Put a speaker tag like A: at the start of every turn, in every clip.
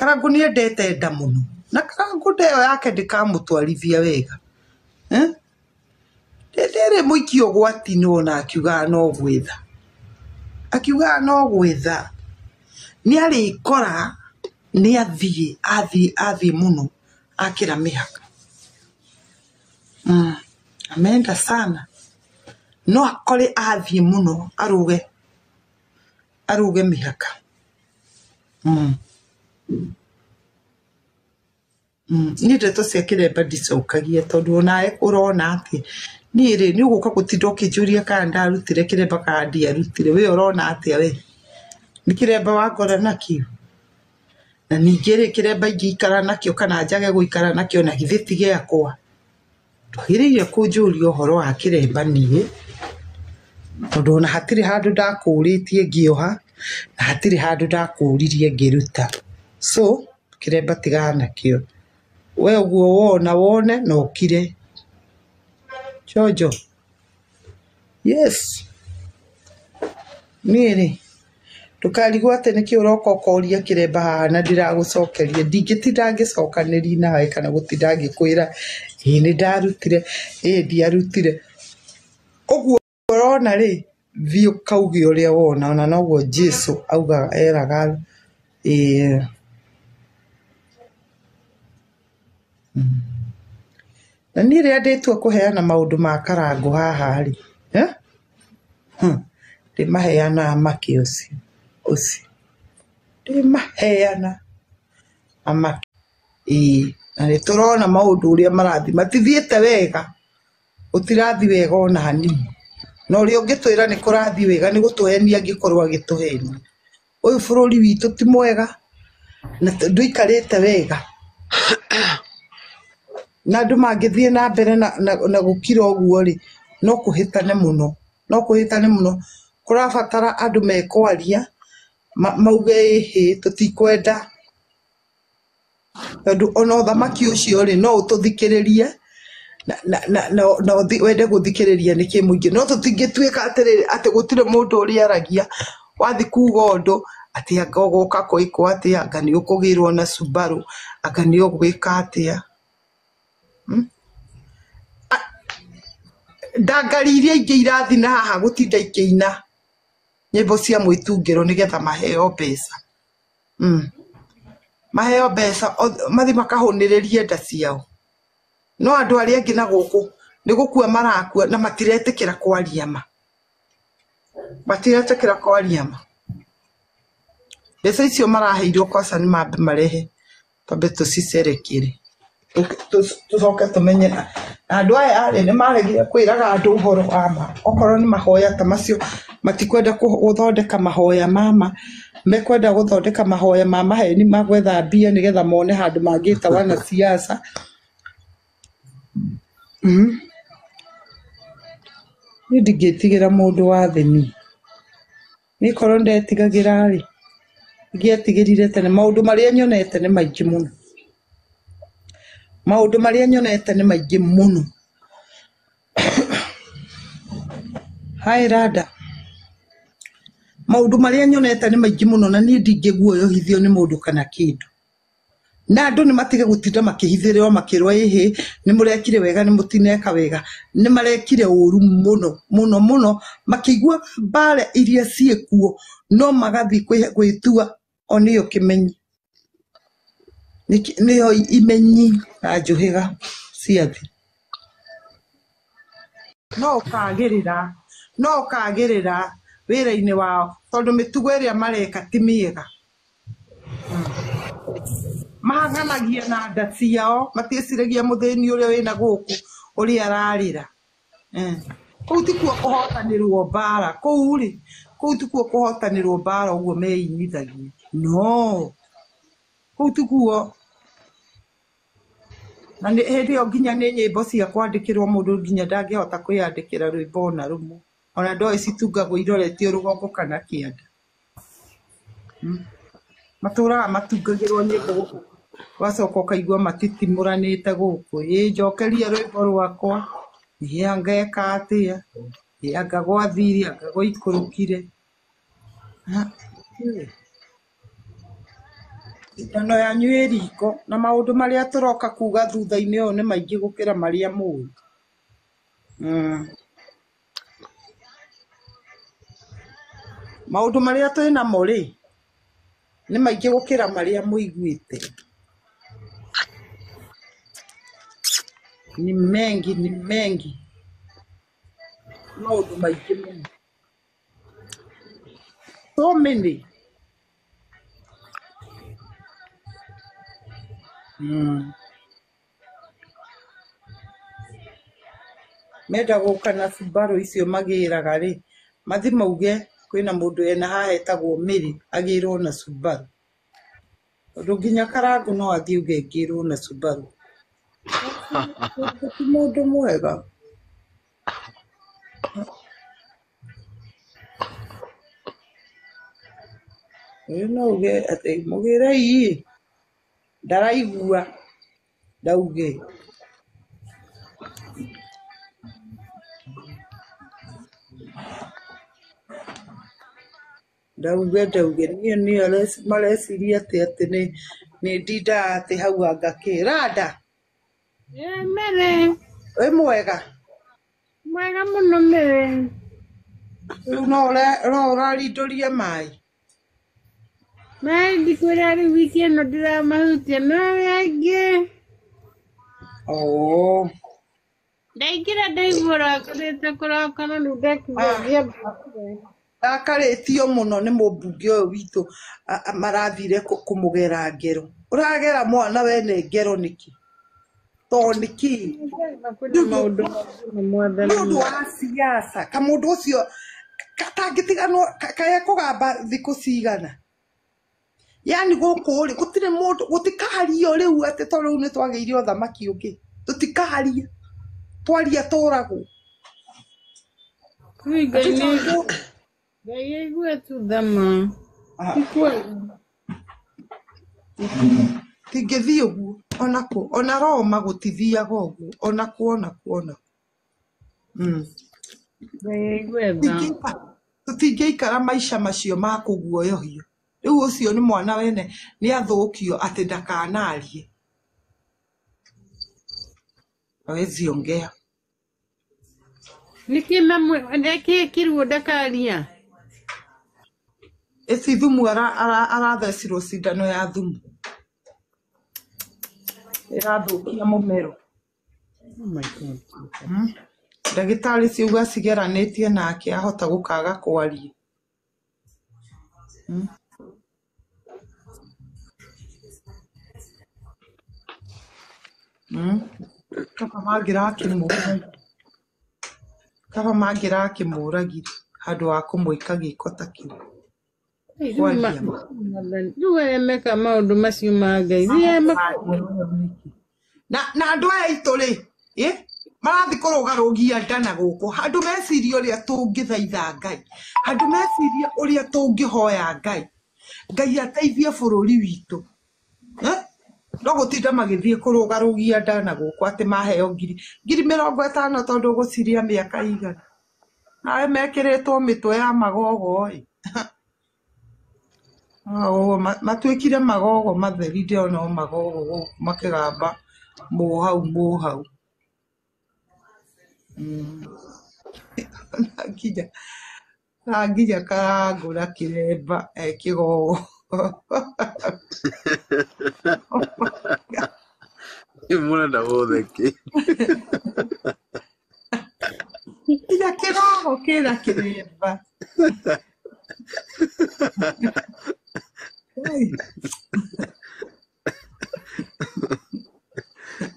A: Karangũ nĩ endete nda mũno. Na Karangũ nda ĩyo yake ndĩkamũtwarithia wega. Eh? Rĩrĩ mũikia ũgwati-inĩ ona akiugaga no gwetha. Akiugaga no gwetha. Nĩ arĩkora nĩ athiĩ, athiĩ, athiĩ mũno akĩra mĩhaka. Ameenda sana. No akore athiĩ mũno arũge, arũge mĩhaka. Niĩ ndeto cia kĩremba ndicokagia tondũ onawe ũrona atĩ niĩ rĩ nĩ ũgũka gũtinda ũkĩnjũria kana ndarutire kĩremba kana ndiarutire, we ũrona atĩa we? Nĩ kĩremba wangora nakĩo? Na ningĩ rĩ kĩremba ingĩikara nakĩo kana njage gũikara nakĩo na githĩ ti gĩakwa? Ndwagĩrĩire kũnjũria ũhoro wa kĩremba niĩ, tondũ ona hatirĩ handũ ndakũrĩtie ngĩoha, na hatirĩ handũ ndakũririe ngĩruta. So, kĩremba tigana nakĩo. We ũguo wona wone na ũkire. Chonjo. Yes. Niĩ rĩ, ndũkarigwo atĩ nĩkĩ ũroka ũkoria kĩremba haha na ndiragũcokeria. Ndingĩtinda ngĩcokanĩria nawe kana gũtinda ngĩkwĩra ĩĩ nĩ ndarutire, ĩĩ ndiarutire. Ũguo ũrona rĩ, thiĩ ũkauge ũrĩa wona ona noguo Jesu augaga eraga ĩĩ. Na niĩ rĩrĩa ndĩtua kũheana maũndũ ma Karangũ haha rĩ, ndĩmaheanaga make ũcio ũcio, ndĩmaheana amake. Ĩĩ na nĩ tũrona maũndũ ũrĩa marathiĩ, matithiĩte wega, gũtirathiĩ wega ona hanini. Na ũrĩa ũngĩtwĩra nĩ kũrathiĩ wega nĩ gũtũhenia angĩkorwo agĩtũhenia. Ũyũ bũrũri witũ ti mwega na ndũikarĩte wega. Na andũ mangĩthiĩ na mbere na gũkira ũguo rĩ, no kũhĩtane mũno, no kũhĩtane mũno. Kũrabatara andũ mekwaria, mauge ĩhĩ tũtikwenda. Tondũ ona ũthamaki ũcio rĩ, no ũtũthikĩrĩrie na wende gũthikĩrĩria nĩkĩ mũingĩ. No tũtingĩtuĩka atĩrĩrĩ atĩ gũtirĩ mũndũ ũrĩaragia, wathiĩ kuga ũndũ atĩ anga ũgoka kwĩkwo atĩa, anga nĩ ũkũgĩrwo na Subaru, anga nĩ ũgwĩka atĩa. Ndangari iria ingĩ irathiĩ na haha gũtinda ikĩina nyĩmbo cia mwĩtungĩro nĩgetha maheo mbeca. Maheo mbeca mathiĩ makahũnĩrĩrie nda ciao. No andũ arĩa angĩ na gũkũ nĩ gũkua marakua na matiretĩkĩra kwaria ma. Matiretĩkĩra kwaria ma. Mbeca icio maraheirwo kwaca nĩ mambe marehe twambe tũcicerekere. Tũcoke tũmenye na andũ aya rĩ nĩ maregire kwĩraga andũ ũhoro wa ma. Okorwo nĩ mahoya ta macio matikwenda gũthondeka mahoya ma ma, mekwenda gũthondeka mahoya ma maheni ma gwetha mbia nĩgetha mone handũ mangĩta wanasiasa. Niĩ ndingĩtigĩra mũndũ wa thĩ niĩ. Niĩ korwo ndetigagĩra rĩ, ingĩetigĩrire tene. Maũndũ marĩa nyonete nĩ maingĩ mũno. Maũndũ marĩa nyonete nĩ maingĩ mũno. Hi Rada. Maũndũ marĩa nyonete nĩ maingĩ mũno na niĩ ndingĩguoyohithio nĩ mũndũ kana kĩndũ. Na andũ nĩ matige gũtinda makĩhithĩrĩrwo makĩrwo ĩhĩ nĩ mũrekire wega nĩ mũtineka wega. Nĩ marekire ũru mũno mũno mũno makĩiguaga mbara iria ciĩkuo no magathiĩ gwĩtua o nĩo kĩmenyi. Nĩo imenyi na njũhĩga cia thĩ. No ũkagĩrĩra, no ũkagĩrĩra wĩra-inĩ wao tondũ mĩtugo ĩrĩa mareka ti mĩega. Mahang'anagia na nda ciao, matiĩciragia mũthĩni ũrĩa wĩna gũkũ ũrĩa ararĩra. Kũu tikuo kũhotanĩrwo mbara, kũu rĩ, kũu tikuo kũhotanĩrwo mbara ũguo meinithagia. No, kũu tikuo. Na hĩndĩ ĩyo nginya nĩ nyĩmbo cia kwandĩkĩrwo mũndũ nginya ndangĩhota kwĩyandĩkĩra rwĩmbo ona rũmwe. Ona ndoĩ citungagwo iroretio rũgongo kana kĩanda. Matũraga matungagĩrwo nyĩmbo gũkũ, ũgacoka ũkaigua matitimũranĩte gũkũ. Ĩ njokeria rwĩmbo rwakwa, ĩ anga eka atĩa, ĩ anga gwathire, anga gwaikũrũkire. Cindano yanyu ĩ riko na maũndũ marĩa tũroka kuga thutha-inĩ ũyũ nĩ maingĩ gũkĩra marĩa mũĩ. Maũndũ marĩa twĩ namo rĩ nĩ maingĩ gũkĩra marĩa mũiguĩte. Ni mengi, ni mengi. Maũndũ maingĩ mũno. So many. Menda gũka na Subaru icio magĩraga rĩ, mathi mauge kwĩna mũndũ ena haha etagwo Mary agĩrwo na Subaru. Tondũ nginya Karangũ no athiĩ auge ngĩrwo na Subaru. Ti mũndũ mwega. Ũyũ no uge atĩ mũgĩrei ĩ, ndaraigua ndauge. Ndauge ndauge niĩ niĩ mareciria atĩ atĩ nĩ ndindaga atĩ hau anga kĩ randa.
B: Mary,
A: Wĩ mwega.
B: Mwega mũno Mary.
A: Rĩu no ũrarindũria maĩ.
B: Maĩ ndikwĩra rĩu wiki ĩno ndĩramahutia no arĩa angĩ.
A: Oo.
B: Ndaingĩra ndaigua ũrakarĩte kũrakara rĩu ndakiuga thiĩ mbere.
A: Ndakarĩtio mũno nĩ mũmbunge ũyũ witũ marathire kũmũgera ngero. Ũragera mwana wene ngero nĩkĩ? To nĩkĩ?
B: Kwĩna maũndũ maingĩ
A: Nĩ
B: mwathani.
A: ũndũ wa siasa. Kamũndũ ũcio katangĩtiganwo kegũgamba thikũ cigana. Yani gũkũ rĩ gũtirĩ mũndũ gũtikario rĩu atĩ to rĩu nĩ twagĩire ũthamaki ũngĩ. Tũtikaria. Twaria tũragwo.
B: Ngai
A: Atĩ
B: nĩ
A: tondũ
B: Ngai aigue tu thama. Ti kwega.
A: Tingĩthiĩ ũguo ona kũ ona Roma gũtithiaga ũguo ona kũ ona kũ ona kũ.
B: Ngai aigue tha.
A: Tũtingĩikara maica macio ma kũguoyohio. Rĩu ũcio nĩ mwana wene nĩ athũkio atĩ ndakanarie. Hawezi ongea.
B: Nĩkĩ mamwe nĩkĩ kĩruo ndakaria?
A: Ĩci thumu arathecirwo cindano ya thumu. Ĩrathũkia mũmero.
B: Oh my God.
A: Ndagĩtarĩ ciauga cigeranĩtie nake ahota gũkaga kwaria. Kaba mangĩrakĩmũragire. Kaba mangĩrakĩmũragire handũ ha kũmwĩka gĩko ta kĩu. Kwaria ma.
B: Rĩu arĩa meka maũndũ macio ma Ngai
A: Na andũ aya aitũ rĩ, marathiĩ kũrũgarũgia nda na gũkũ handũ meciria ũrĩa tũngĩthaitha Ngai, handũ meciria ũrĩa tũngĩhoya Ngai, Ngai ateithie bũrũri witũ. No gũtinda magĩthiĩ kũrũgarũgia nda na gũkũ atĩ maheo ngiri 50 tondũ ũgũciria mĩaka igana. Nawe mekĩrĩtwo mĩtwe ya magogo ĩ. Matuĩkire magogo matheri ndĩrona o magogo gũkũ makĩgamba mũhau mũhau. Na nginya Karangũ na kĩremba e kĩgogo.
C: Mũrenda gũtheki.
A: Nginya kĩgogo kĩna kĩremba.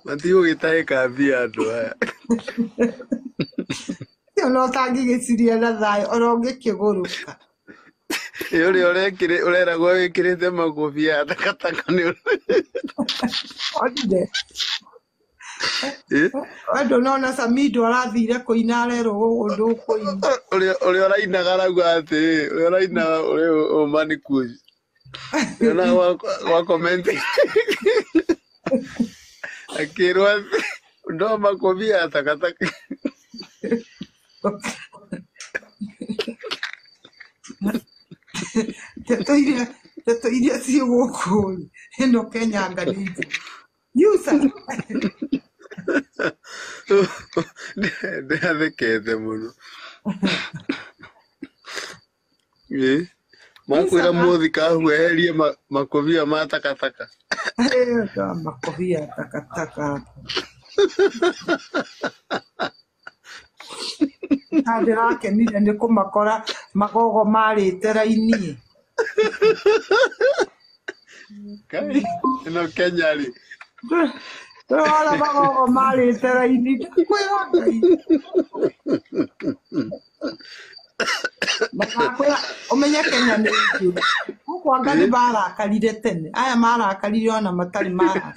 C: Matigũgĩtahĩka mbia andũ aya.
A: Ona ũtangĩgĩciria na thayũ ona ũngĩkĩgũrũka.
C: Ĩ ũrĩa ũreragwo wĩkĩrĩte makobia ya takataka nĩ
A: Onire. We ndũnona Samido arathire kũina arerwo gũkũ ndũkũina.
C: Ũrĩa ũrainaga arauga atĩrĩ, ũrĩa ũrainaga ũrĩa ũma nĩ kuoci. Ndĩrona gwa comment akĩrwo atĩ ndo makobia ya takataka.
A: Ndeto iria ciĩ gũkũ rĩ, ĩno Kenya anga nĩ njũru. Yusa.
C: Ndĩrathekete mũno. Ĩ,
A: Yusa
C: makwĩra
A: na
C: mũthi kahueherie makobia ma takataka.
A: Makobia takataka. Na ndĩrakenire nĩ kũmakora magogo marĩte raini.
C: Kai, ĩno Kenya rĩ.
A: Ndĩrona magogo marĩte raini ndakwĩra Ngai. Ndakwĩra ũmenye Kenya nĩ njũru. Gũkũ anga nĩ
C: Ĩ,
A: marakarire tene. Aya marakarire ona matarĩ marakara.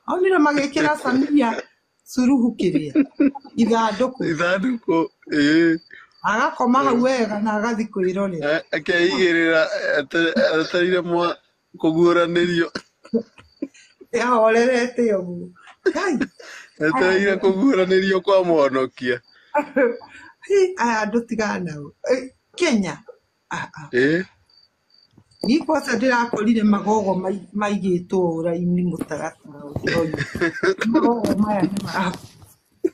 A: Onire magĩkĩra Samia Suluhu kĩrĩa ithandũkũ.
C: Ithandũkũ, ĩ.
A: Agakoma hau wega na agathiĩ kwĩrorera.
C: Akeigĩrĩra etereire mwa kũguũranĩrio.
A: Ahorerete ũguo. Ngai, aya
C: Etereire
A: andũ
C: kũguũranĩrio kwa mũhonokia.
A: Hi, aya andũ tigana nao. Kenya. Ah, ah.
C: Ĩ,
A: Niĩ kwanza ndĩrakorire magogo maigĩtwo raini mũtaratara ũndĩroria. Magogo maya nĩ ma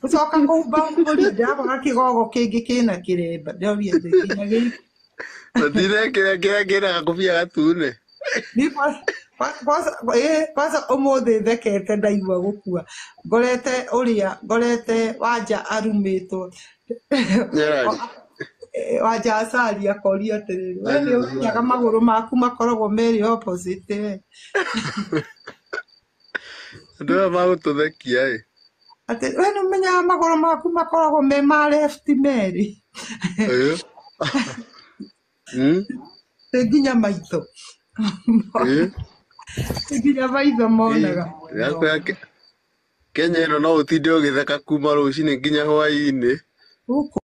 A: gũcoka kũhumba mbũri ndĩrakora kĩgogo kĩngĩ kĩna kĩremba ndĩroria atĩ nginya gĩkĩ.
C: Matinekĩra kĩrĩa kĩna gakobia gatune.
A: Niĩ kwanza ũmũthĩ thekete ndaigua gũkua ngorete ũrĩa ngorete wanja arumĩtwo.
C: Nyarari.
A: Wanja Asali akoria atĩrĩrĩ, we nĩ ũmenyaga magũrũ maku makoragwo merĩ opposite we?
C: Andũ aya magũtũthekia ĩ.
A: Atĩ we nĩ ũmenyaga magũrũ maku makoragwo me ma left merĩ?
C: Ĩ. Mm.
A: Nĩ nginya maitho.
C: Ĩ.
A: Nĩ nginya maitho
C: Ĩ.
A: monaga mwena
C: Ndĩrakwĩra
A: ũmwe.
C: Kenya ĩno no ũtinde ũgĩtheka kuma rũcinĩ nginya hwaĩ-inĩ.
A: Gũkũ